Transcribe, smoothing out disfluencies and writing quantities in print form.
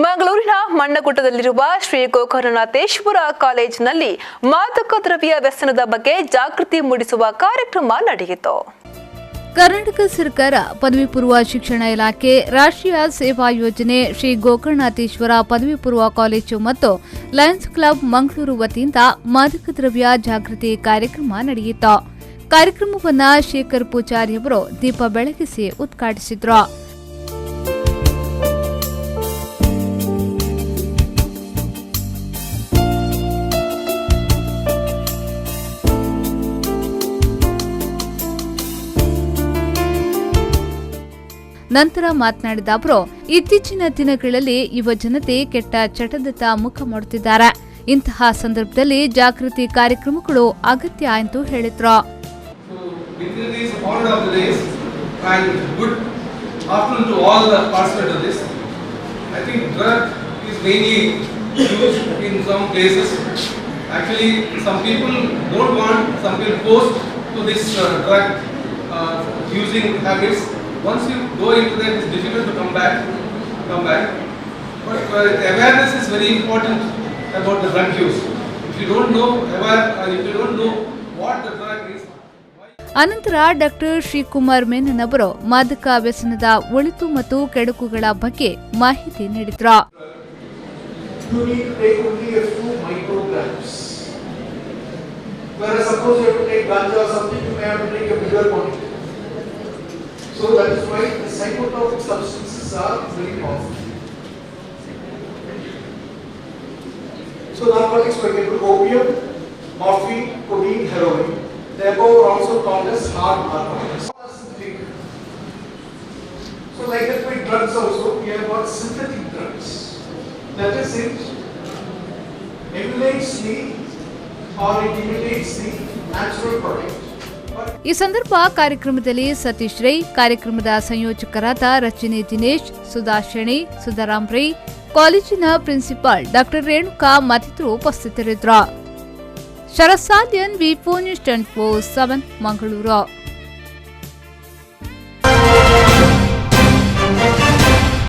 ಮಂಗಳೂರಿನ ಮಣ್ಣಗುಡ್ಡದಲ್ಲಿರುವ ಶ್ರೀ ಗೋಕರ್ಣನಾಥೇಶ್ವರ ಕಾಲೇಜಿನಲ್ಲಿ ಮಾದಕ ದ್ರವ್ಯ ವ್ಯಸನದ ಬಗ್ಗೆ ಜಾಗೃತಿ ಮೂಡಿಸುವ ಕಾರ್ಯಕ್ರಮ ನಡೆಯಿತು. ಕರ್ನಾಟಕ ಸರ್ಕಾರ, ಪದವಿ ಪೂರ್ವ ಶಿಕ್ಷಣ ಇಲಾಖೆ, ರಾಷ್ಟ್ರೀಯ ಸೇವಾ ಯೋಜನೆ, ಶ್ರೀ ಗೋಕರ್ಣನಾಥೇಶ್ವರ ಪದವಿ ಪೂರ್ವ ಕಾಲೇಜು ಮತ್ತು ಲಯನ್ಸ್ ಕ್ಲಬ್ ಮಂಗಳೂರು ವತಿಯಿಂದ ಮಾದಕ ದ್ರವ್ಯ ಜಾಗೃತಿ ಕಾರ್ಯಕ್ರಮ ನಡೆಯಿತು. ಕಾರ್ಯಕ್ರಮವನ್ನು ಶೇಖರ್ ಪೂಜಾರಿ ಅವರು ದೀಪ ಬೆಳಗಿಸಿ ಉದ್ಘಾಟಿಸಿದರು. ನಂತರ ಮಾತನಾಡಿದ ಅವರು, ಇತ್ತೀಚಿನ ದಿನಗಳಲ್ಲಿ ಯುವ ಜನತೆ ಕೆಟ್ಟ ಚಟದತ್ತ ಮುಖ ಮಾಡುತ್ತಿದ್ದಾರೆ. ಇಂತಹ ಸಂದರ್ಭದಲ್ಲಿ ಜಾಗೃತಿ ಕಾರ್ಯಕ್ರಮಗಳು ಅಗತ್ಯ ಎಂದು ಹೇಳಿದ್ರು. Dignitaries honored of the days and good afternoon to all the participants of this. I think drug is mainly used in some places. Actually, some people don't want, some people forced to this drug using habits. Once you go into that, it's difficult to come back. But the awareness is very important about the drug use. If you don't know aware, if you don't know what the drug is, why ಅನಂತರ doctor Shrikumar Menon ಅವರು ಮಾದಕ ವ್ಯಸನದ ಒಳಿತು ಮತ್ತು ಕೆಡುಕುಗಳ ಬಗ್ಗೆ ಮಾಹಿತಿ ನೀಡಿದ್ರು. You need to take only a few micrograms. Whereas suppose you have to take ganja or something, you may have to take a bigger quantity. So that is why the psychotropic substances are very powerful. So narcotics, for example, opium, morphine, codeine, heroin. The above are also called as hard narcotics. Synthetic. So like that way drugs also, we have got synthetic drugs. That is, it emulates the or it imitates the natural product. But ಈ ಸಂದರ್ಭ ಕಾರ್ಯಕ್ರಮದಲ್ಲಿ ಸತೀಶ್ ರೈ, ಕಾರ್ಯಕ್ರಮದ ಸಂಯೋಜಕರಾದ ರಚನೆ ದಿನೇಶ್, ಸುಧಾ ಶೆಣೈ, ಸುಧಾರಾಮ್ ರೈ, ಕಾಲೇಜಿನ principal doctor Renuka ಮತ್ತಿತರರು ಉಪಸ್ಥಿತರಿದ್ದರು. Sharath Salian, V 4 news 24/7, Mangaluru.